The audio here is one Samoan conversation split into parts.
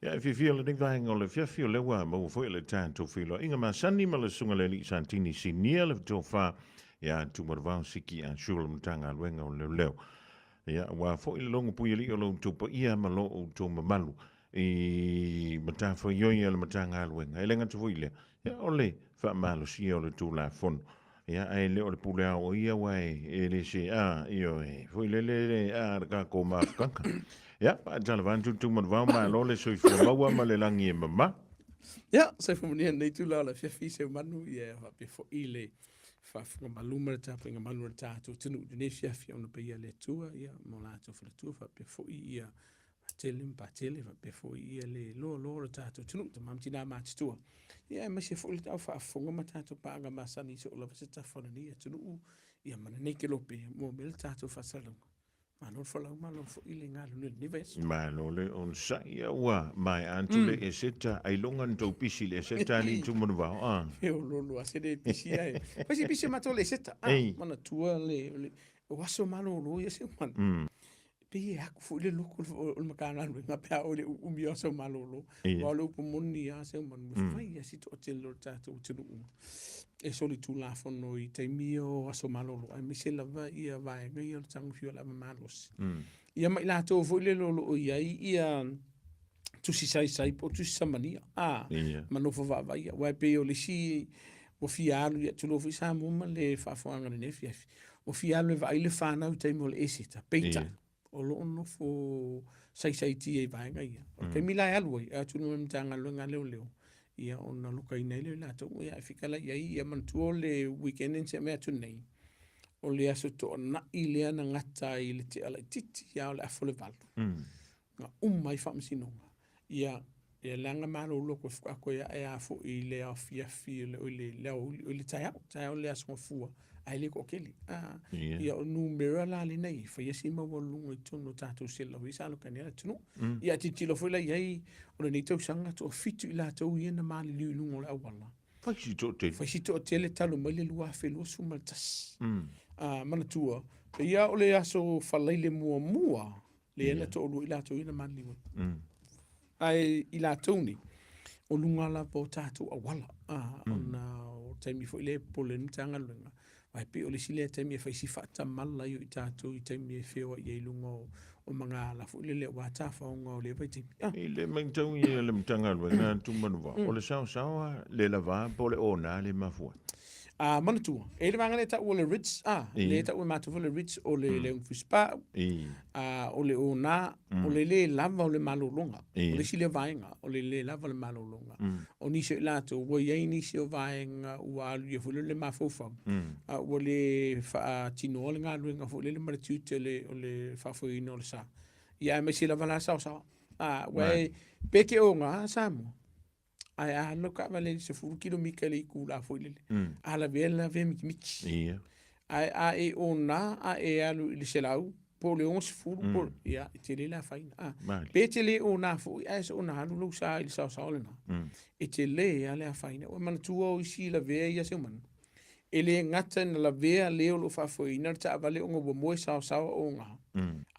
Ia, e fiafia lenei vaega o le afiafi, o lea ua maua foi le tatou feiloaiga masani ma le Susuga i le Alii Satini Sinia le Tofa ia Tumanuvao Siki Ashul Matagaluega o Leoleo. Ia, aua foi le logo puialii o lo outou paia ma lo outou mamalu i matafaioi a le Matagaluega. E le gata foi i lea, ia, o le faamalosia o le Tulafono. Ia, ae le o le pule ao o ia, aua e le se, a, ioe, foi lele, a, le tatou mafutaga. Ia, faatalofa atu Tumanuvao, malo le soifua maua ma le lagi e mama. Ia, soifua manuia lenei itula o le afiafi Seumanu, ia faapea foi le faafofoga malu ma le tapuaiga malu a le tatou atunuu i lenei afiafi ona paia le Atua, ia, ma o latou faletua faapea foi ia Patele ma Patele faapea foi ia le loaloa o le tatou atunuu, tama ma tina matutua. Ia aemaise foi le au faafofoga ma tatou paaga masani i so o lava se tafa o lenei atunuu, ia ma lenei kelope mo mea le tatou faasalalauga. Malo le folau, malo foi le galulue i lenei vaiaso. Malo le onosai, ia ua maea atu le eseta, ailoga na tou pisi i le eseta alii Tumanuvao, a? Feoloolo lava se le pisi ae. Fai si pisi o matou le eseta, a, manatua le, o aso malolo ia Seumanu. Pei e aku foi le loko o le Matagaluega pe a oo i le uumi o aso malolo. Aua o le upu moni lava Seumanu, e fai lava si toatele o le tatou atunuu e solitulafono i taimi ia o aso malolo, aemaise lava ia vaega ia o le tagofia o le ava malosi. Ia ma i latou foi lele o lo o i ai ia tusi saisai po o tusi samania, a, ma nofo vaavaaia. Aua e pei o le isi ua fia alu, ia tulou foi Samoa ma le faafofogaaga i lenei afiafi, ua fia alu e vaai le fanau i taimi o le Eseta, peitai, o lo o nofo saisaitia i vaega ia. O le taimi la e alu ai, e atu i luga o le Matagaluega a Leoleo, ia ona lokaina ai lea o i latou, ia e fetalai i ai, ia manatua o le weekend na tea atu nei, o le aso Toonai lea na gata ai i le tea laitiiti lava o le afa o le 8, na uma ai faamasinoga. Ia, ia leaga malolo atu faatoa toe ae lava foi i le afiafi o le, le aoauli, o le taeao, taeao o le Aso Gafua, ae le toatele. A, ia o numera la lea na i ai, fai si maualuluga i totonu o tatou sela o sa alofa ai le atunuu. Ia a tilotilo foi la i ai, o lenei tausaga, toafitu i latou ia na maliliu i luga o le auala. Fai si toatele. Fai si toatele talu mai le 2021. A, manatua, pei lava o le aso Faraile muamua lea na toalua i latou ia na maliliu ai. Ae i latou nei, o luga lava o tatou auala, ona o taimi foi lea e popole ai le Matagaluega, aua e pei o le isi lea taimi e fai si faatamala ai o i tatou i taimi e feoai ai i luga o magaala foi lele aua tafaoga o lea vaitaimi. I le matau ia a le Matagaluega a Tumanuvao, o le saosaoa le lava po o le ona le mafua ai? A manatua, e i ai le vaega lea e tau o le ridge, a, lea e tau e matou foi le ridge o le leong fusipau, a, o le ona, o le le lava o le malologa. O le isi lea vaega, o le le lava o le malologa. O nisi o i latou, ua i ai nisi o vaega ua alu ia foi lele mafaufau, a ua le faatinoa le galuega foi lele ma le tiute o le faafoeina o le sa. Ia aemaise lava la saosaoa. A, aua e, pe te ona Samoa, Ae a alu lau taavale i le 10 kilomita i le itula foi lele, a lavea le lavea mitimiti. Ae a e ona a e alu i le 100 po o le 60 po o le, ia, e tele le afaina. A, pe te le ona foi ae soona alu lou sa i le saosao lena, e tele lava le afaina. Ua manatua o isi lavea ia Seumanu, e le gata ina lavea le o lo o faafoeina le taavale ona ua moe saosaoa ona,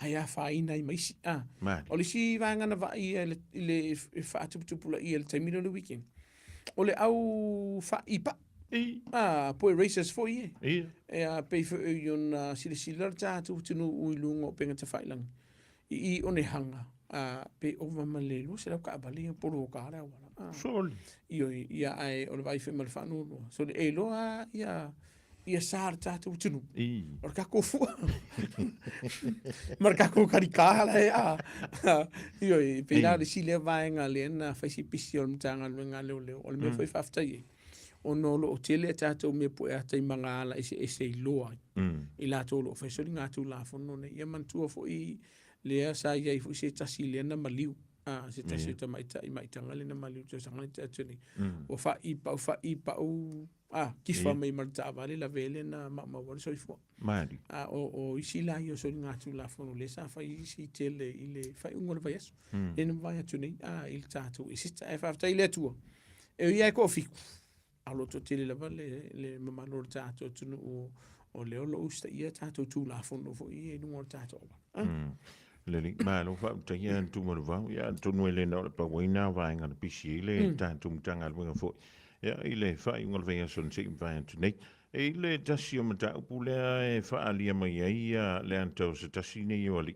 ae afaina ai ma isi. A, o le isi vaega na vaaia i le faatuputupulaia i le taimi lea o le weekend, o le au faaipa. A, po e racers foi e. E a, pei foi ona silasila le tatou atunuu i luga o upega tafailagi i i Onehanga, a, pe ova ma le 200 taavale ia poloka le auala. A, Soli. Ioe, ia, ae o le vaai foi ma le faanoanoa. So, e iloa ia, ia sa le tatou atunuu. O le tatou fua. ma le tatou kalikā la e a. Ioe, pei la o le isi lea vaega lea na fai si pisi o le Matagaluega a Leoleo. O le mea foi faafetai ai, ona o lo o tele a tatou mea pueata i magaala eseese e iloa ai. I latou o lo o fai soligatulafono nei. Ia manatua foi lea sa i ai foi se tasi lea na maliu. A, se tasi o tamaitai maitaga lea na maliu i le tausaga lea na tea atu nei. Ua faipau, faipau, a, kifa mai ma le taavale lavea lea na maumau ai le soifua. Malie. A, o isi la ia o soligatulafono lea sa fai isi tele i le faaiuga o le vaiaso. Lea na mavae atu nei, a, i le tatou Esita. Ae faafetai i le Atua, e ui lava e toafitu, a o lo o toatele lava le mamalu o le tatou atunuu o lea o lo o usitaia tatou Tulafono foi ia i luga o le tatou auala. Lelei, malo faafetai ia Tumalevao. Ia atonu e le na o le pau ai na vaega na pisi ai le tatou Matagaluega foi. Ia i le faaiuga o le vaiaso na se i mavae atu nei. E i le tasi o mataupu lea e faaalia mai ai ia le ata o se tasi nei o alii.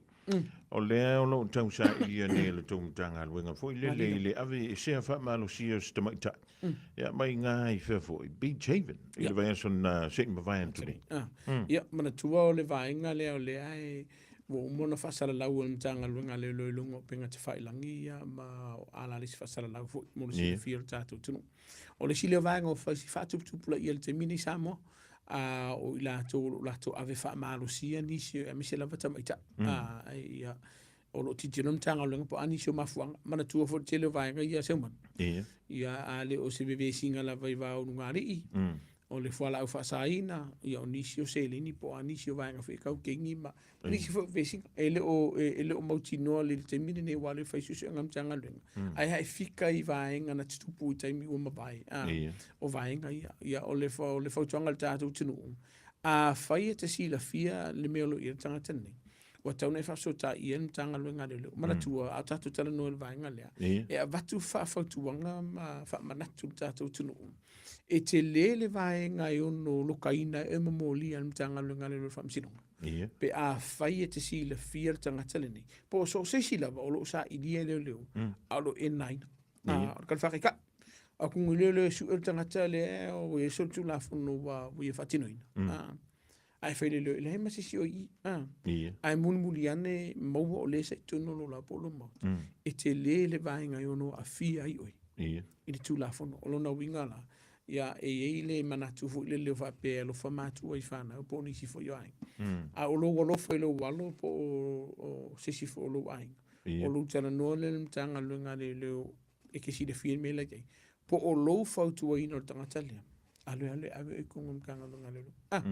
O lea o lo o tausailia nei e le tou Matagaluega foi lele i le ave esea faamalosia o se tamaitai. Ia mai gā i fea foi, Beach Haven, i le vaiaso na se i mavae atu nei. Ia, manatua o le vaega lea o lea e ua uma ona faasalalau e le Matagaluega a Leoleo i luga o upega tafailagi ia ma o alalesi faasalalau foi mo le silafia o le tatou atunuu. O le isi lea vaega ua fai si faatuputupulaia i le taimi nei i Samoa, a o i latou o lo o latou ave faamalosia nisi, aemaise lava tamaitai. Ia, o lo o tilotilo le Matagaluega po o a nisi o mafuaaga. Manatua foi le tele o vaega ia a Seumanu. Ia, a le o se vevesiga lava i va o lugalii, o le fualaau faasaina, ia o nisi o seleni po o a nisi o vaega foi e tau kegi ma nisi foi o vesiga. E le o, e, e le o mautinoa le taimi lenei aua o lea e fai suesuega a le Matagaluega. Ae a e fika i vaega na tutupu i taimi ua mavae, a, o vaega ia. Ia, o le, o le fautuaga i le tatou atunuu, afai e te silafia le mea o lo o i ai le tagata lenei, ua tatau ona e faafesootai i ai le Matagaluega a Leoleo. Manatua, a o tatou talanoa i le vaega lea, e avatu faafautuaga ma faamanatu i le tatou atunuu, e tele le vaega e ono lokaina ai oe ma molia e le Matagaluega a Leoleo i le Faamasinoga. Pe afai e te silafia le tagata lenei, po o so o se isi lava o lo o sailia e leoleo, a o lo o e nāina. O le tala faataitai. A kugi leoleo e sue le tagata lea ua i ai solitulafono ua ia faatinoina. Ae fai leoleo, e leai ma se isi o i i. Ae mulimuli ane maua o lea sa i totonu o lou laau po o lou maota, e tele le vaega e ono aafia ai oe i le Tulafono. O lona uiga la, ia, e i ai le manatu foi lele o faapea e alofa matua i fanau po o nisi foi o aiga. A o lou alofa i lou alo po o se isi foi o lou aiga, o lou talanoa lea i le Matagaluega a Leoleo e te silafia le mea la e i ai, po o lou fautuaina o le tagata lea, alu e alu e ave oe i totonu o le Matagaluega a Leoleo. Ah,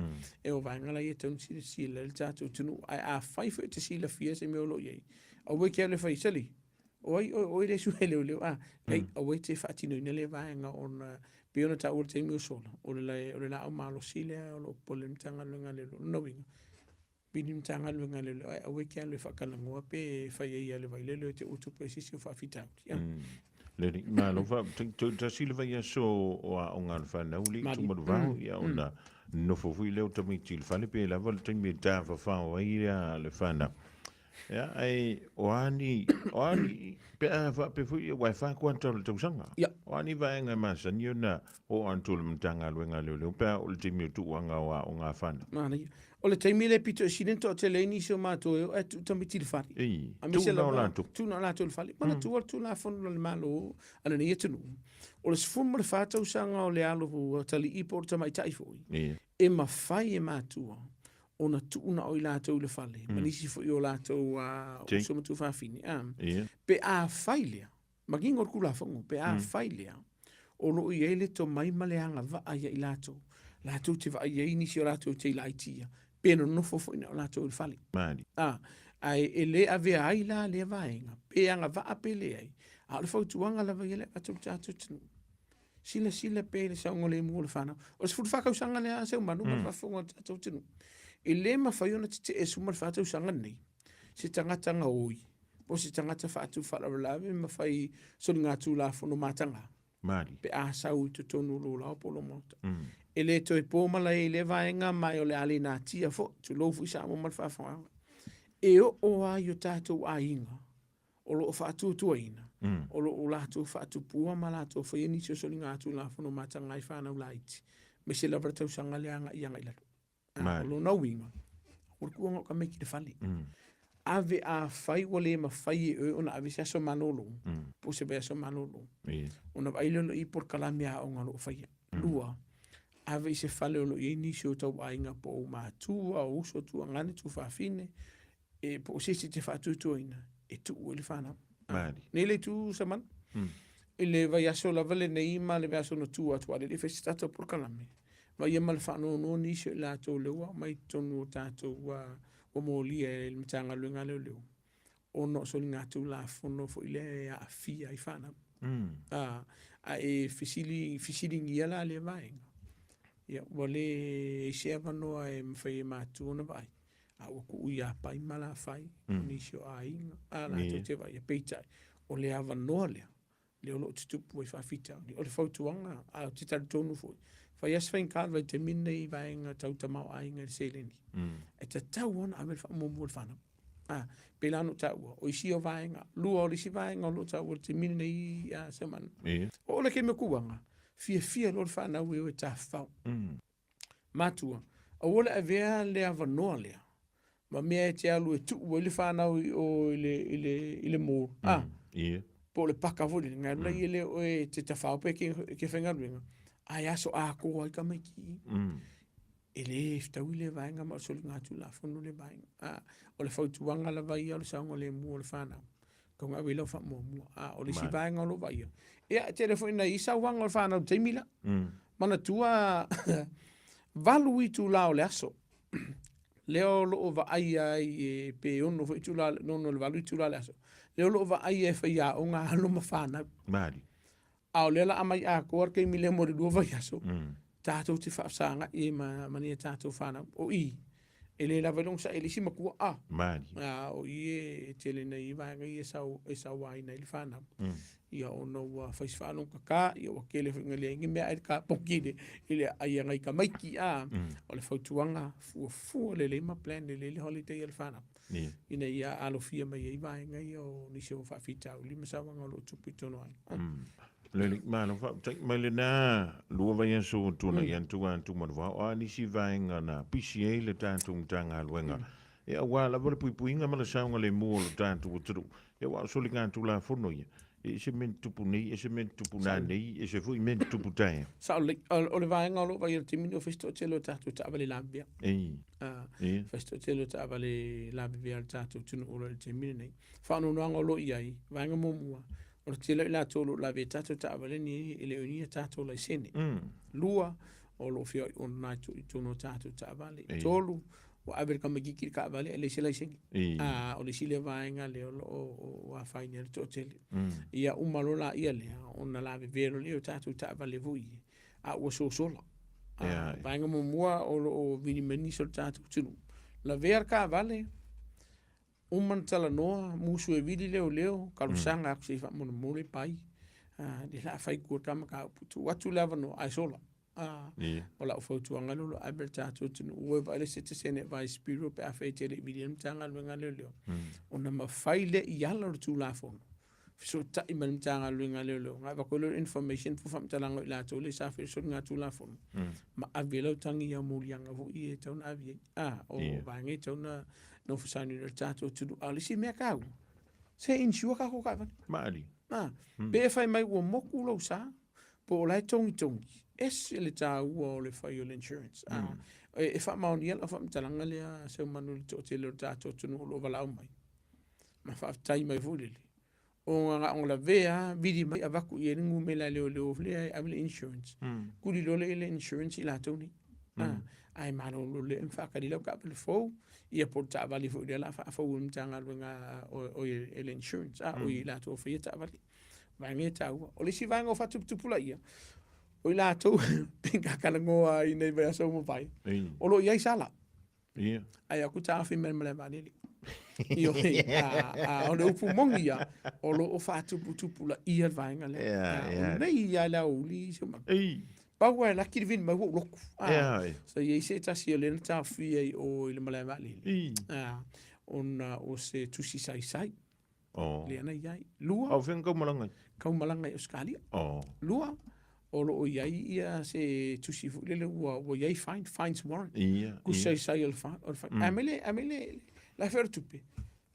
e o vaega la ia e tatau ona silasila ai le tatou atunuu. Ae afai foi e te silafia se mea o lo o i ai, aua e te alu e fai, sali, o ai oe, o oe lea e sue leoleo, ah, leai, aua e te faatinoina lea vaega ona pei ona taua i le taimi ua sola, o le, o le laau malosi lea o lo o popole ai le Matagaluega a Leoleo. O lona uiga, Pili le Matagaluega a Leoleo, ae aua e te alu e faatalanoa pe fai ai ia le vailele o te ua tupu ai se isi o faafitauli. Ia. Lelei, malo faafetai. Toe tasi le vaiaso o aoga a le fanau le i Tumaluvao, ia ona nofo foi lea o tamaiti i le fale pe lava le taimi e tafafao ai ia le fanau. Ia, ae o a ni, o a ni, pe a faapea foi, aua e 4 kuata o le tausaga. Ia. O a ni vaega e masani ona oo atu o le Matagaluega a Leoleo pe a oo i le taimi o tuuaga o aoga a fanau. Manaia. O le taimi lea pito e sili ona toatele ai nisi o matou e oo ae tuu tamaiti i le fale. Ei, tuu na o latou. Tuu na o latou i le fale. Manatua le Tulafono a le Malo a lenei atunuu, o le 14 tausaga o le alo atalii po o le tamaitai foi, e mafai e matua ona tuu na o i latou i le fale, ma nisi foi o latou uso ma tuafafine, pe afai lea, manino le Tulafono, pe afai lea, o lo o i ai le tomai ma le agavaa ia i latou, latou te vaai ai nisi o latou te laiti ia, pe nonofo foi na o latou i le fale. Ae e le avea ai la lea vaega, pe agavaa pe leai, a o le fautuaga lava ia le avatu i le tatou atunuu. Silasila pea i le saogalemu o le fanau. O le 14 tausaga lea a Seumanu ma le faafofoga a le tatou atunuu, e le mafai ona tetee 14 tausaga nei se tagata gaoi po o se tagata faatu faalavelave ma fai soligatulafono mataga Mali. pe a sau i totonu o lou laoa po o lou maota. E le toe po malae i lea vaega ma o le a le natia foi, tulou foi Samoa ma le faafofogaaga. E oo lava i o tatou aiga o lo o faatuatuaina, o lo o latou faatupua ma latou faia nisi o soligatulafono mataga ai fanau laiti, aemaise lava le tausaga lea agai agai i lalo. O lona uiga, o le tuuga o tamaiti i le fale. Ave afai ua le mafai e oe ona ave se aso malolo, po o se vaiaso malolo, ona vaai lea o le i polokalame aoga o lo o faia. Lua, ave i se fale o lo o i ai nisi o tou aiga po o ou matua, o uso, tuagane, tuafafine, e po o se isi e te faatuatuaina e tuu ai le fanau. Maali. Nei le itu Samana. I le vaiaso lava lenei ma le vaiaso na tua atu, aua le i fai se tatou polokalame. Vaaia ma le faanoanoa nisi o i latou lea ua aumai i totonu o tatou ua molia e le Matagaluega a Leoleo ona o soligatulafono foi lea e aafia ai fanau. A e fesili, fesiligia la lea vaega, ia, ua leai se avanoa e mafai e matua ona vaai. A ua tuu ia pai ma alafai, o nisi o aiga, a latou te vaaia. Peitai, o le avanoa lea, lea o lo o tutupu ai faafitauli. O le fautuaga, ae ou te talitonu foi, fai lava si faigata le vaitaimi lenei i vaega tau tamaoaiga i le seleni, e tatau lava ona ave le faamuamua i le fanau. A, pei la ona ou taua, o isi ia o vaega. Lua, o le isi vaega o lo o taua i le taimi lenei, a Seumanu, oo i le taimi o kuaga, fiafia loa le fanau e o e tafafao. Matua, aua le avea le avanoa lea ma mea e te alu e tuu ai le fanau i o i le, i le, i le mall. Ah, Po o le paka foi lele, ngai lea le oe e te tafao pe ke, ke faigaluega, ae aso atoa ai tamaiti i. E le fetaui lea vaega ma o le soligatulafono lea vaega. Ah, o le fautuaga lava ia o le saogalemu o le fanau. Tau ave i lau faamuamua. A o le isi vaega o lo o vaaia, ia, e tele foi ina i ai sauaga o le fanau i le taimi lea. Manatua, 8 itula o le aso lea o lo o vaaia ai e, pe 6 foi itula, 6 i le 8 itula o le aso, lea o lo o vaaia e faiaoga alo ma fanau. Malie. A o lea la aumai atoa le taimi lea mo le 2 vaiaso, tatou te faafesagai ai ma, ma ni a tatou fanau. O i, e le lava ai le onosai i le isi matua, a. Malie. A, o i e tele nei i vaega ia e sau, e sauaina ai le fanau. Ia ona ua fai si faalogotata, ia ua tele foi ina leai ni meaai i le kapoki i le, i le aai a nai tamaiti, a. O le fautuaga, fuafua lelei ma plan lelei le holiday a le fanau. Ina ia alofia mai ai vaega ia o nisi o faafitauli ma sauaga o lo o tupu i totonu o aiga. Lelei, malo faafetai mai lena 2 vaiaso ua tuanai atu a Tumanuvao, o a nisi vaega na pisi ai le tatou Matagaluega e aua lava le puipuiga ma le saogalemu o le tatou atunuu. Ia aua o soligatulafono ia, e ese mea na tupu nei, ese mea na tupu nanei, ese foi mea na tupu taeao. Sao lelei. O le vaega o lo o vaaia i le taimi lenei, ua fai si toatele o tatou taavale lavevea. Fai si toatele o taavale lavevea a le tatou atunuu o lo o i le taimi lenei. Faanoanoaga o lo o i ai, vaega muamua, o le tele o i latou o lo o lavea i tatou taavale nei e le o ni a tatou laisene. Lua, o lo o feoai online i totonu o tatou taavale. 3, ua ave le tamaitiiti i le taavale ae leai se laisene. A, o le isi lea vaega lea o lo o afaina ai le toatele. Ia uma loa laia lea ona lavevea loa lea o tatou taavale foi ia, a ua sosola. A, vaega muamua o lo o vili mai nisi o le tatou atunuu, lavea le taavale, uma ona talanoa, musu e vili leoleo, talosaga atu se i faamolemole pai, a, lea o le a fai i tua le ta mataupu, tuu atu le avanoa ae sola. O lau fautuaga lea o lo o ave i le tatou atunuu, ua vaai le Citizen Advice Bureau pe afai e te le i vilia le Matagaluega a Leoleo, ona mafai lea i ala o le Tulafono fesootai ma le Matagaluega a Leoleo ona avatu ai lea o le information po o faamatalaga o i latou lea sa faia le soligatulafono ma ave ai lau tagi i au moliaga foi ia e tatau ona ave i ai. O vaega ia e tatau ona nofo sauniuni ai le tatou atunuu. A o le isi mea taua, se insure tatou taavale. Malie. Pe fai mai ua motu lou sa, po o la e togitogi, ese le taua o le fai o le insurance. E faamaonia lau faamatalaga lea Seumanu i le toatele o le tatou atunuu o lo o valaau mai, ma faafetai mai foi lele, ona na ona lavea lava vili mai avatu i ai le numera e leoleo lea e ave le insurance, tuli loa lea i le insurance i latou nei. Ae malolo lelei ma faatali lau taavale fou, ia po o le taavale foi lea o le a faafou e le Matagaluega e le insurance, o i latou o faia taavale. Vaega ia taua. O le isi vaega o faatuputupulaia, o i latou pe na talanoa ai nei vaiaso ua mavae, o lo o i ai sala. Ae aku taofi mai le malae vaalele. Ioe, a o le upu moni ia, o lo o faatuputupulaia le vaega lea. O nei ia le aoauli si o matou. Pau lava e laki le vili mai ua ou lotu. Sa i ai se tasi o lea na taofia i o i le malae vaalele, ona o se tusi saisai. Oh. Lea na i ai. Lua. A o fea na kau malaga ai? Kau malaga i Ausetalia. Oh. Lua, o lo o i ai ia se tusi foi lele ua, ua i ai fine, fines warrant. Ia, Tusi saisai o le fine. O le fine. Ae mai le, ae mai le, le afe o le tupe.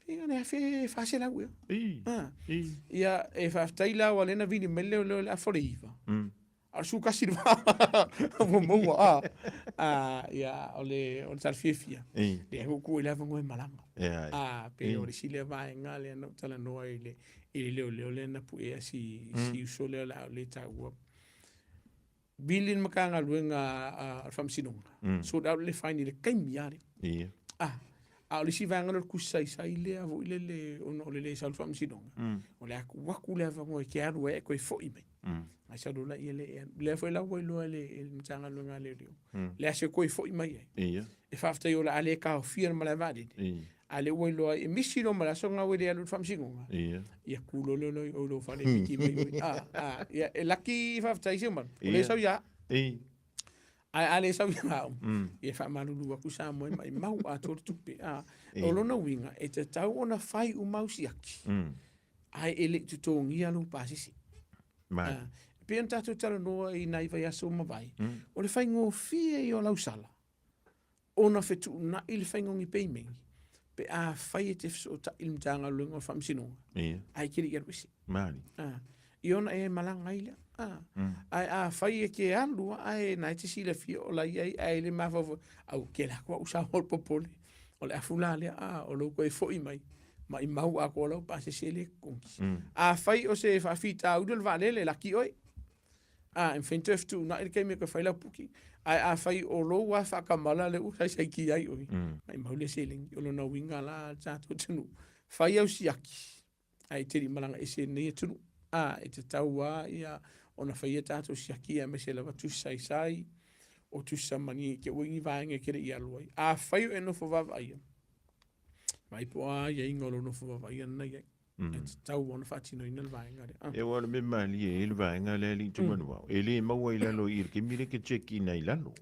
Pe na afe 400 ea. I. Ah. I. Ia, e faafetai la ua lea na vili mai le leoleo le afa o le 9. A o le 11 le va ua maua a. A, ia, o le, o le tala fiafia. Lea ua tuu i le avanoa e malaga. A, pe o le isi lea vaega lea na ou talanoa i le, i le leoleo lea na puea si, si uso lea o le a ou le taua. Vili le Matagaluega a le Faamasinoga, sort out le fine i le taimi lava lea. A, A o le isi vaega lea o le tusi saisai lea foi lele ona o le le sau i le faamasinoga, o le atu atu le avanoa e te alu ai ae toe foi mai. Ae sau loa lea le e alu. Lea foi la ua iloa e le e le Matagaluega a Leoleo le aso e toe foi mai ai. E faafetai o le a le taofia le malae vaalele, a lea ua iloa ai e misi loa ma le aso lena ua e le alu i le faamasinoga, ia tu loa lea i o i lou fale e piki mai oe. Ia e laki faafetai Seumanu, o lea e sau ia au. Ae a le sau ia au, ia e faamalulu atu Samoa e maimau atoa le tupe. O lona uiga, e tatau ona fai uma au siaki, ae e le i totogia lou pasese. E pei ona tatou talanoa i nai vaiaso ua mavae, o le faigofie ia o lau sala ona fetuunai le faiga o ni peimeini pe afai e te fesootai i le Matagaluega o le Faamasinoga, ae e te le i alu ese. Ia ona e malaga ai lea. Ae afai e te alu ae na e te silafia o la e i ai ae le mafaufau, au tele atu au Samoa o le popole, o le afu la lea, o lou toe foi mai, maimau atoa lau pasese e le totogi. Afai o se faafitauli o le vaalele, laki oe. E mafai ona toe fetuunai le taimi e toe fai lau booking. Ae afai o lou lava faatamala lea ua saisaiki ai oe, maimau lea seleni. O lona uiga la le tatou atunuu, fai au siaki, ae e te le i malaga ese i lenei atunuu. E tatau lava ia ona faia tatou siaki aemaise lava tusi saisai, o tusi samani i te i ua i ai ni vaega e te le i alu ai. Afai o e nofo vaavaaia, vaai po o a aiaiga o lou nofo vaavaaia lena e i ai. E tatau ona faatinoina le vaega lea. E aua o le mea malie ai le vaega lea alii Tumanuvao, e le maua i lalo i i le taimi lea e te check in ai i lalo.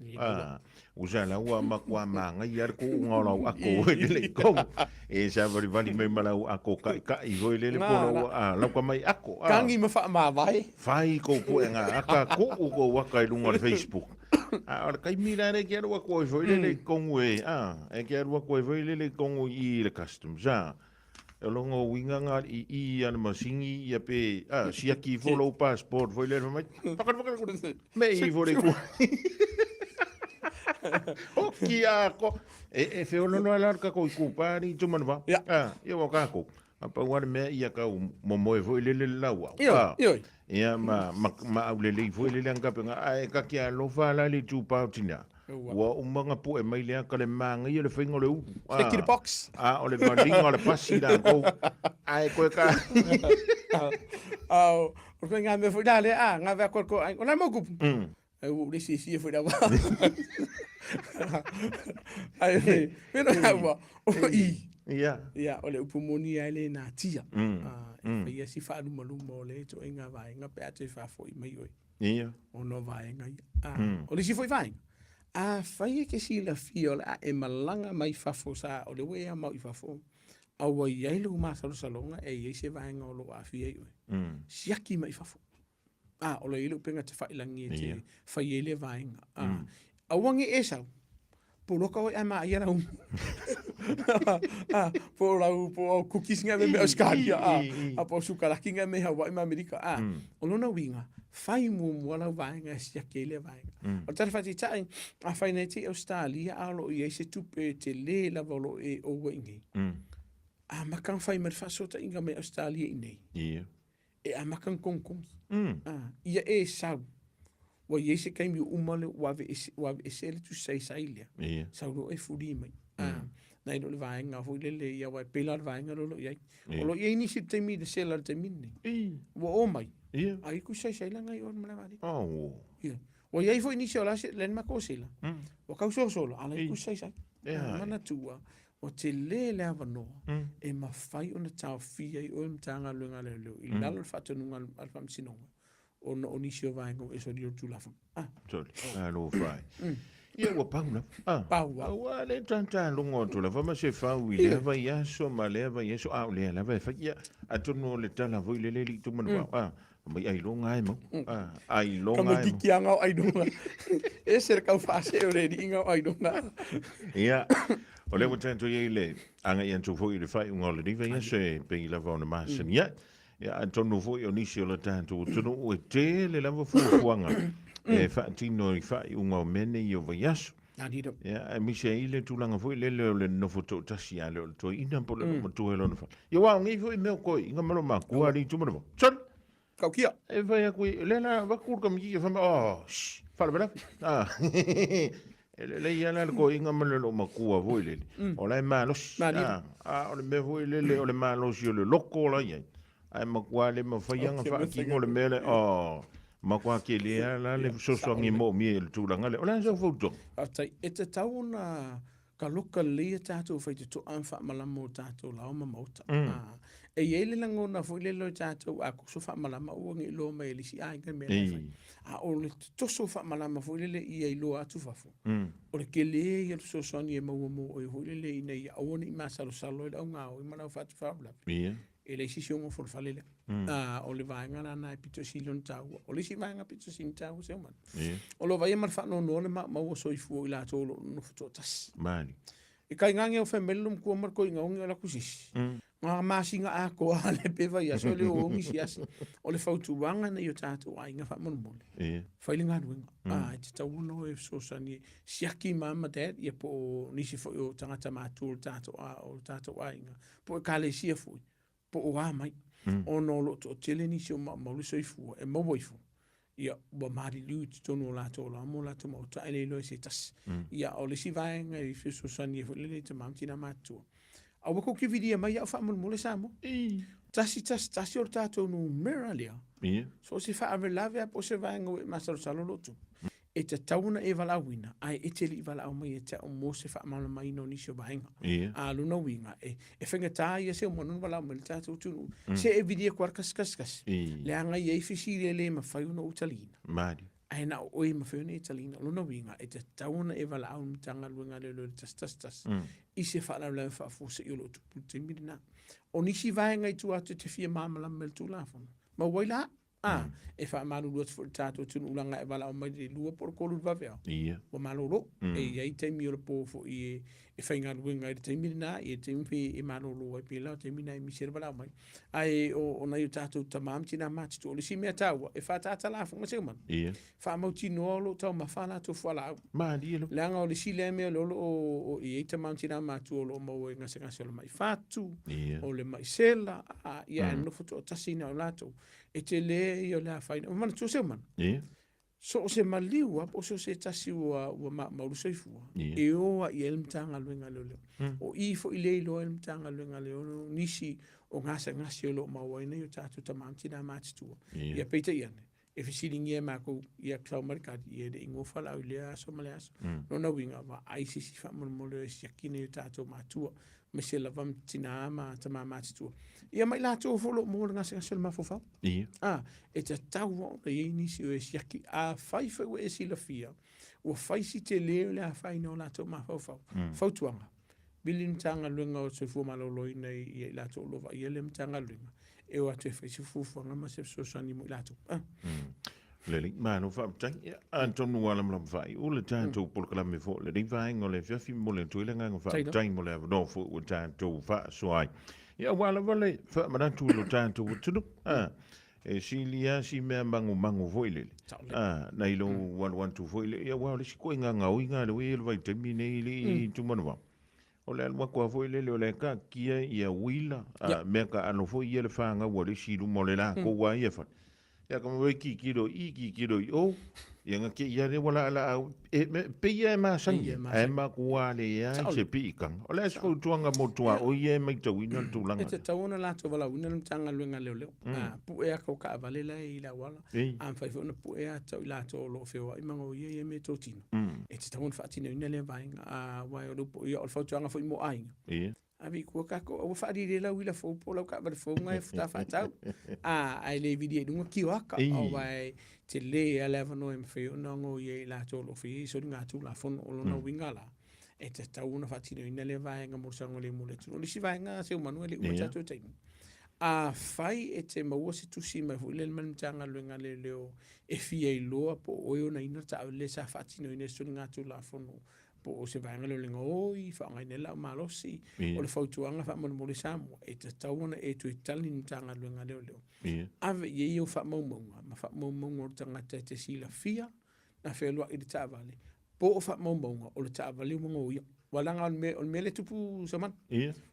Usa la ua matua māngaia le tuuga o lau ako foi lele i totonu. E savalivali mai ma lau ako kaʻikaʻi foi lele po o lau, lau tamai ako. Kagi ma faamavae. Fai kou puega aka, tuu kou aka i luga o le Facebook. A o le taimi la lea e te alu atu ai foi lele i totonu e, e te alu atu ai foi lele i totonu i i le customs, O lona uiga na i i a le masini ia pe a siaki ifo lou passport foi lea fai mai pakara pakara me ifo le ku Hoki a ko e e feololo ala ka ko ku pa ni tu manwa a ia wa ka ko a pa wa me ia ka momoe foi lele lau au ia ma ma ma au lele foi lele anga pe a e ka ki alofa la le tu pa tina Ua uma ona pu'e mai le aka le māgaia le faiga o le ulu. Tick the box. A o le valiga o le pasi latou. Ae koe ka. O le koe ngā mea foi la lea, a, ngā vea koe koe ai, o la mau kupu. Ai ua le silafia foi lava. Ai, pena ka ua, o i. Ia, o le upu moni lava e le natia. E faia si faalumaluma o lea ituaiga vaega pe a toe faafoi mai oe. Ona o vaega ia. O le isi foi vaega, afai e te silafia o le a e malaga mai fafo sa o lea ua e amau i fafo, a ua i ai lou masalosaloga e i ai se vaega o lo o aafia ai oe, siaki mai fafo. O lo o i ai le upega tafailagi e te fai ai lea vaega. Aua ne i e sau, Poloka oe ae maia lau po o lau po o cookies nga me me Australia a a po o sukalaki nga me Hawaii ma Amerika a o lona uiga fai muamua lau vaega e siaki ai lea vaega. O le tala faataitai afai nei te i Australia a o lo o i ai se tupe tele lava o lo o e oua i inei, amata ona fai mai le faasootaiga mai Australia i inei. E amata ona togitogi. Ia e sau. Ua i ai se taimi ua uma le ua aveese, ua aveese le tusi saisai lea. Sau loa e fuli mai. Nai lo le vaega foi lele ia aua e pei la le vaega lea o lo o i ai. O lo o i ai nisi i le taimi i le sela i le taimi lenei. Ua o mai. A i tusi saisai la nai o le malae vaalele. Ua i ai foi nisi o la se, le matou sela. Ua tau sosola, a la i tusi saisai. Manatua, Ua tele le avanoa e mafai ona taofia ai oe e le Matagaluega a Leoleo i lalo o le faatonuga a le Faamasinoga ona o nisi o vaega ua e solia o le Tulafono. Ah. Soli, alofa e. Ia ua pau lava. Ah. Pau lava. Ua le tatalogo atu lava ma se fau i lea vaiaso ma lea vaiaso, a o lea lava e fai. Ia, atonu o le tala foi lele alii Tumanuvao. Ah. Mai ailoga e mau. Ah, ailoga e mau. Tamaititi a ngao ailoga. Ese le kau faasee o le alii ngao ailoga. Ia, o lea ua tatou i ai le agai atu foi i le faaiuga o lenei vaiaso e pei lava ona masani ai. Ia, atonu foi o nisi o le tatou atunuu e tele lava fuafuaga e faatino i faaiuga o mea nei o vaiaso. Ia, aemaise ai le tulaga foi lele o le nofo toatasi a le o le toeaina po o le matua i lona fale. Ia, aua o nei foi mea o toeaiina ma lo matua alii Tumanuvao. Soli! Tautia. E fai atu i, lea la avatu le tamaitiiti fai mai, oh, shh, faalavelave. Ah. E lelei lava la le toeaina ma le loomatua foi lele, o la e malosi. Malie. A o le mea foi lele o le malosi o le loto la i ai, ae matua le mafai lava ona faatino le mea lea, oh, matua tele lava la le fesoasoani moomia i le tulaga lea. O le a sau fautuaga? Faafetai. E tatau ona taloka lelei a tatou faitotoa ma faamalama o tatou laoa ma maota. E i ai le lagona foi lele o tatou a toso faamalama aua ne i iloa mai e le isi aiga le mea la e fai. A o le toso faamalama foi lele ia iloa atu fafo, o le tele ia o le fesoasoani e maua mo oe foi lele ina ia aua ne i masalosalo ai le augaoi ma lau faalavelave. E leai se isi o nofo i le fale lea. O le vaega lena e pito sili ona taua. O le isi vaega pito sili ona taua Seumanu, o lo o vaaia ma le faanoanoa le maumau o soifua o i latou o lo o nonofo toatasi. E tainane o fai mai le loomatua ma le toeaina ogi o alu atu sisi. Na masina atoa lava le pe vaiaso e le o ogi si asi. O le fautuaga nei o tatou aiga faamolemole, fai le galuega. E tatau ona o e fesoasoani e siaki mum ma dad ia po o nisi foi o tagata matutua o le tatou aiga, po o ekalesia foi, po o a mai, ona o lo o toatele nisi o maumau le soifua e maua ifo, ia ua maliliu i totonu o latou olaga ma o latou maota ae le iloa e se tasi. Ia, o le isi vaega e fesoasoani ai foi lele i tama ma tina matutua, aua tou te vilia mai au faamolemole Samoa. 111 o le tatou numera lea. So o se faalavelave lava po o se vaega ua e masalosalo o lo o tupu, e tatau ona e valaauina, ae e te le i valaau mai ia te au mo se faamalamalamaina o nisi o vaega. A o lona uiga, e faigata ia Seumanu ona valaau mai i le tatou atunuu, se e vili atu lava le 111, leaga e i ai fesili e le mafai ona ou taliina. Ae na o oe e mafai ona e taliina. O lona uiga, e tatau ona e valaau i le Matagaluega a Leoleo i le 111 i se faalavelave faafuasei o lo o tupu i le taimi lena. O nisi vaega i tua atu e te fia malamalama i le Tulafono, maua ai la. A, e faamalulu atu foi i le tatou atunuu leaga e valaau mai i le 2 po o le 3 i le vaveao, ua malolo. E i ai taimi o le po foi e faigaluega ai i le taimi lena, e i ai taimi foi e malolo ai pēlā o taimi na e misi ai le valaau mai. Ae o nai o tatou tama ma tina matutua, o le isi mea taua, e faaataata lafoga Seumanu. Faamautinoa o lo o taumafa a latou fualaau. Malie lava. Leaga o le isi lea mea o lo o i ai tama ma tina matutua o lo o maua i gasegase o le mai fatu, o le mai sela, a, ia ae nonofo toatasi na o latou. E tele ia o le afaina. Ua manatua Seumanu? So o se maliu lava po o se tasi ua maumau le soifua, e o lava i ai le Matagaluega a Leoleo. O i foi lea e iloa ai le Matagaluega a Leoleo nisi o gasegase o lo o maua ai nai o tatou tama ma tina matutua. Ia peitai ane, e fesiligia e matou, ia sau mai le tali, ia e le i gofa lau i lea aso ma lea aso. Lona uiga, vaai se isi faamolemole e siaki nai o tatou matua, aemaise lava tina ma tama matutua. Ia ma i latou foi o lo o maua le gasegase o le mafaufau. A, e tatau lava ona i ai nisi o e siaki. Afai foi ua e silafia, ua fai si tele o le afaina o latou mafaufau. Fautuaga, vili le Matagaluega o le Soifua Maloloina ia i latou o lo o vaaia lea Matagaluega, e o atu e fai se fuafuaga ma se fesoasoani mo i latou. Lelei, malo faafetai. Ia, atonu ua lamalama faaiu le tatou polokalame foi o lenei vaega o le afiafi. Momoli atu ai le agaga faafetai mo le avanoa foi ua tatou faasoa ai. Ia, aua lava le faamanatu i lo tatou atunuu. E sili lava si mea magumagu foi lele. Nai lou alu atu foi lele. Ia, aua o le isi ituaiga gaoiga lea ua i ai le vaitaimi nei i le Tumanuvao. O le alu atu lava foi lele o lea e taatia ia uila, mea taalo foi ia le fanau a le isi i luma o le latou lava ia fale. Ia ka mea tilotilo i i, tilotilo i o, ia na te i lava lea ua laalaau, e pei lava e masani ai, ae matua leai se piitaga. O le a se fautuaga mo tuaoi ia e matauina le tulaga lea? E tatau ona latou valaauina le Matagaluega a Leoleo. A pue ata o taavale la e i le auala, a mafai foi ona pue ata o i latou o lo o feoai ma gaoia ia meatotino, e tatau ona faatinoina lea vaega. Aua o le upu, ia o le fautuaga foi mo aiga, ave i tua tatou, aua faalili lau uila fou po o lau taavale fou na e faatoa faatau, ae le vili ai i luga kioaka, aua e tele lava le avanoa e mafai ona gaoia e i latou o lo o faia soligatulafono. O lona uiga la, e tatau ona faatinoina lea vaega mo le saogalemu o le atunuu. O le isi vaega Seumanu e le i uma le tatou taimi, afai e te maua se tusi mai foi lele mai le Matagaluega a Leoleo e fia iloa po o oe e onaina le taavale lea sa faatinoina i se soligatulafono po o se vaega lea o le gaoi, faaaogaina ai lau malosi, o le fautuaga faamolemole Samoa, e tatau ona e toe tali i le Matagaluega a Leoleo. Ave i ai au faamaumauga ma faamaumauga o le tagata e te silafia na fealuai i le taavale, po o faamaumauga o le taavale ua gaoia. Aua leaga o le mea, o le mea lea e tupu Samana.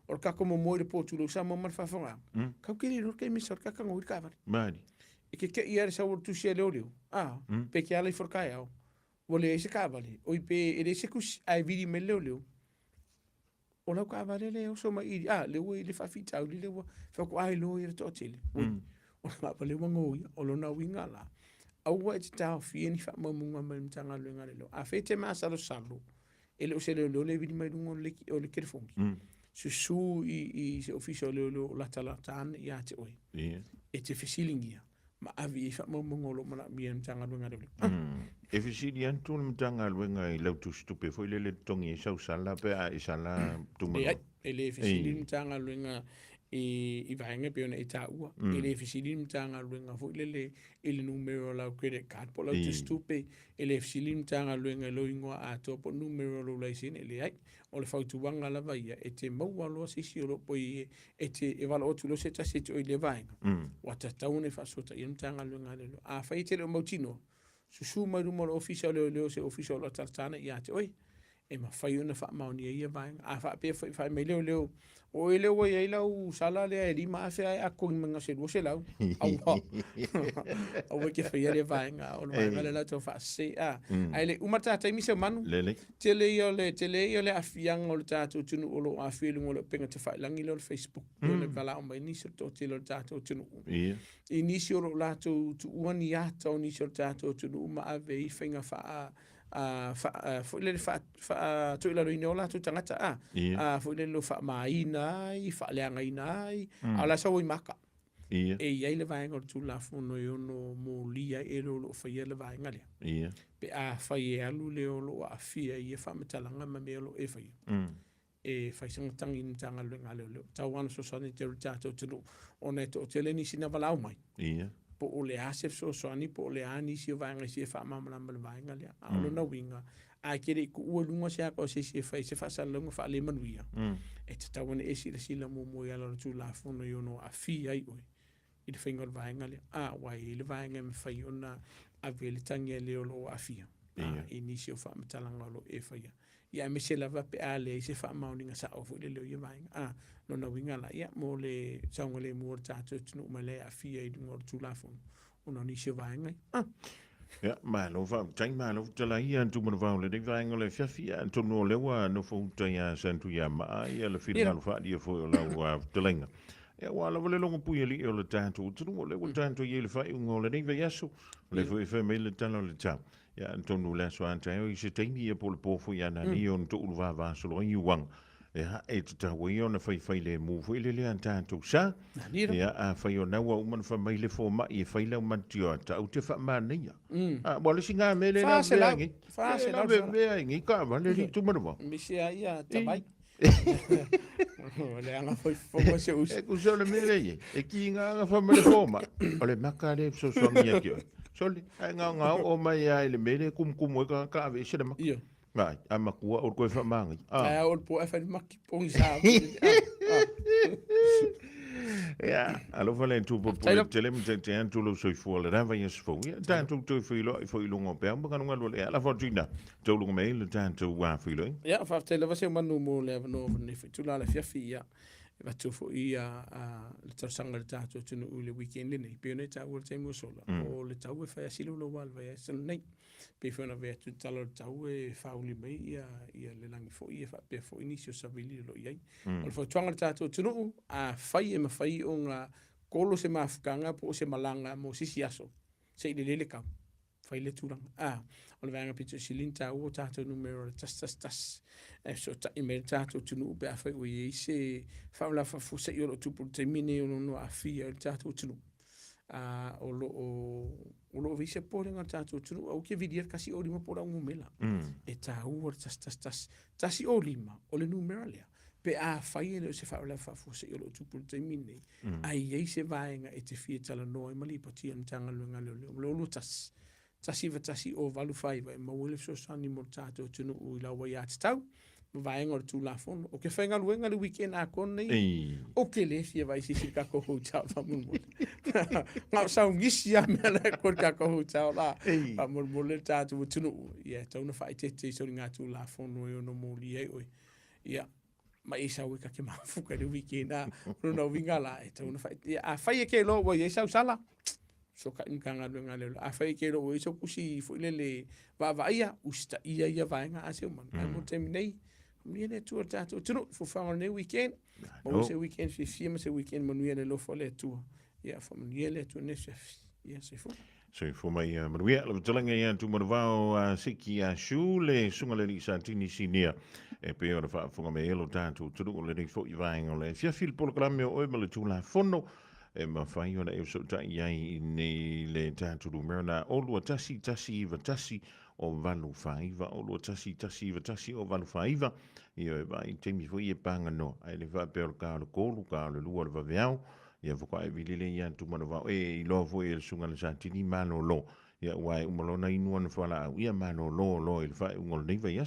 O le kako momoe i le po tulou Samoa ma le faafofogaaga. Kau ke le iloa le taimi e sau ai le tagata gaoi le taavale. Malie. E keke'i lava le sau o le tusi a leoleo, a, pe te ala ifo i le taeao. Ua leai se taavale, oi pe e leai se tusi, ae vili mai le leoleo, o lau taavale lea e oso mai i, a, lea ua i le faafitauli lea ua faatoa iloa ai e le toatele. Oi, o le taavale ua noia, o lona uiga la, aua e te taofia ni faamaumauga mai le Matagaluega a Leoleo. Afai e te masalosalo, e le o se leoleo lea e vili mai luga o le telefoni. Susu i se ofisa o leoleo o latalata ane ia te oe. E te fesiligia ma ave i ai faamaumauga o lo o manaomia e le Matagaluega a Leoleo. E fesili atu le Matagaluega i lau tusitupe foi lele e totogi ai sau sala pe a e sala tumau. Leai, e le fesili le Matagaluega i vaega e pei ona e taua. E le fesili le Matagaluega foi lele i le numera o lau credit card po o lau tusitupe. E le fesili le Matagaluega i lou igoa atoa po o le numera o lou laisene. Leai. O le fautuaga lava ia, e te maua loa se isi o lo o e te e valaau atu loa se tasi e te oe i lea vaega, ua tatau ona e faasootaiina le Matagaluega a Leoleo. Afai e te le o mautinoa, susu mai luma o le Ofisa o Leoleo, se ofisa o lo o talatala ia te oe, e mafai ona faamaonia ia vaega. A faapea foi, fai mai leoleo, o oe lea ua i ai lau sala lea e 5,000 ae a totogi mai na o se 200, aua, aua e te faia lea vaega, o le vaega lea latou faasese. A, ae le i uma le ta taimi Seumanu, Lelei. Tele ia o le, tele ia o le aafiaga o le tatou atunuu o lo o aafia i luga o le upega tafailagi lea o le Facebook, mm. o le valaau mai nisi o le toatele o le tatou atunuu. Yeah. I nisi o lo o latou tuua ni ata o nisi o le tatou atunuu ma ave i faiga faa a foi lele faatoilaloina o latou tagata a yeah. a foi lele faamaina ai faaleagaina ai mm. a o la sau ai maka Ia. E i ai le vaega o le Tulafono e ono molia ai e le o lo o faia le vaega lea. Ia. Pe afai e alu le o lo o aafia i ia faamatalaga ma mea o lo o e faia, e fai se gatagi i le Matagaluega a Leoleo. Tau lava ona fesoasoani tele i le tatou atunuu ona e toatele nisi na valaau mai. Ia. Po o le a se fesoasoani, po o le a nisi o vaega e fia faamalamalama i le vaega lea. A o lona uiga, a e te le i tuua i luga se ata o se isi e fai se faasalalauga faalemanuia, e tatau ona e silasila muamua i ala o le Tulafono e ono aafia ai oe i le faiga o le vaega lea. A, aua e i ai le vaega e mafai ona ave ai le tagi a le o lo o aafia i nisi o faamatalaga o lo o e faia. Ia aemaise lava pe a leai se faamaoniga sao foi lele o ia vaega. A, lona uiga la, ia, mo le saogalemu o le tatou atunuu ma le aafia i luga o le Tulafono, ona o nisi o vaega ia. Ah. Ia, malo faafetai, malo fetalai ia Tumanavao lenei vaega o le afiafi. Ia, atonu o lea ua nofo uta ia Santu ia Maa ia le finagalo faaalia foi o lau fetalaiga. Ia, ua lava le logo pui alii o le tatou atunuu, o lea ua tatou i ai i le faaiuga o lenei vaiaso, o lea foi e fai mai le tala o le tau. Ia, atonu o le aso a taeao i se taimi ia po o le po foi a nani ona toulu vavasolo ai iuaga. Ia, e tatau ai ona faifailemu foi lele a tatou sa. Ia, afai o na ua uma ona fai mai le fomai e fai lau manutioa, tau te faamanaia. Ah, ua le isi ngā mea le la vea ngi. Le la vea ngi ka va le li tumanawa. Misi a ia tamai. O le anga foi fofoga se uso. E kusa o le mea le ie. E ki ngā anga fa ma le foma. O le maka le fesoasoani ia ki oe. Sole, ai ngā ngā o mai ai le mea le kumukumu e ka ka ave se le maka. Ia. Vai, a makua o koe whamaangi. Ah. Ai o le po e whai maki pongi sa. Ia, alofa le tupu pule tele ma te te atu lo soifua le rava ia sefou. Ia, tātou toe whiloa i foi lunga o pea, ma kanu ngalu le ala whatuina. Tau lunga mei le tātou wā whiloa. Ia, whafetai lava se manu mō le avanoa o nei whaitula le fiafi, ia. E whatu fo i a, le tausaga le tātou atunuu i le weekend nei. Pei ona e tāua le taimi ua sola. O le tau e whai asilo lo wā le vai asilo nei. Pei foi ona avea atu le tala o le tau e faauli mai ia, ia le lagi foi e faapea foi nisi o savili o lo o i ai. O le fautuaga i le tatou atunuu, afai e mafai ona kolo se mafutaga po o se malaga mo se isi aso, se i lelei le tau, fai lea tulaga. A, o le vaega pito sili ona taua o tatou numera o le 111 e fesootai mai ai le tatou atunuu pe afai ua i ai se faalavelave faafuasei o lo o tupu i le taimi lenei o lo o aafia ai le tatou atunuu. A, o lo o o lo o i ai se popolega o le tatou atunuu, aua te vilia le 105 po o lau numera. E taua le 111. 105 o le numera lea. Pe afai e le o se faalavelave faafuasei o lo o tupu i le taimi lenei, ae i ai se vaega e te fia talanoa ai ma lipoti a le Matagaluega a Leoleo, o le 21, 191 085 e maua ai le fesoasoani mo le tatou atunuu i lau aiatatau ma vaega o le Tulafono. Ou te faigaluega le weekend atoa lenei, ou te le fia vaai se isi i le tatou hotel faamolemole. Na o saugisi lava mea la e koe i le tatou hotel la. Faamolemole le tatou atunuu, ia e tatau ona faaeteete i soligatulafono e ono molia ai oe. Ia, ma e sau e ta te mafuta i le weekend a. O lona uiga la, e tatau ona faaeteete. Ia, afai e te iloa ua i ai sau sala, Fesootai i le Matagaluega a Leoleo. Afai e te iloa ua i ai sau tusi foi lele vaavaaia, usitaia ia vaega a si ou manu. Ae mo le taimi nei, faamanuia le Atua i le tatou atunuu i fuafuaga o lenei weekend. Maua se weekend fiafia ma se weekend manuia i le alofa o le Atua. Ia faamanuia le Atua i lenei afiafi. Ia, soifua. Soifua ma ia manuia. Le fetalaiga ia Tumanuvao a Siki a Shu le susuga le alii Satini Sinia e pei ona faafofoga mai ai lo tatou atunuu i lenei foi vaega o le afiafi i le polokalame o Oe ma le Tulafono e mafai ona e fesootai ai i nei le tatou numera na o 21 191 o 849 o 21 191 o 849. Ia e vaai i taimi foi e paganoa ae le faapea o le ka o le 3 ka o le 2 o le vaveao. Ia faatoa e vili lea ia Tumanuvao e iloa foi e le susuga i le Satini malolo. Ia aua e uma loa ona inu ana fualaau, ia malolo loa i le faaiuga o lenei vaiaso.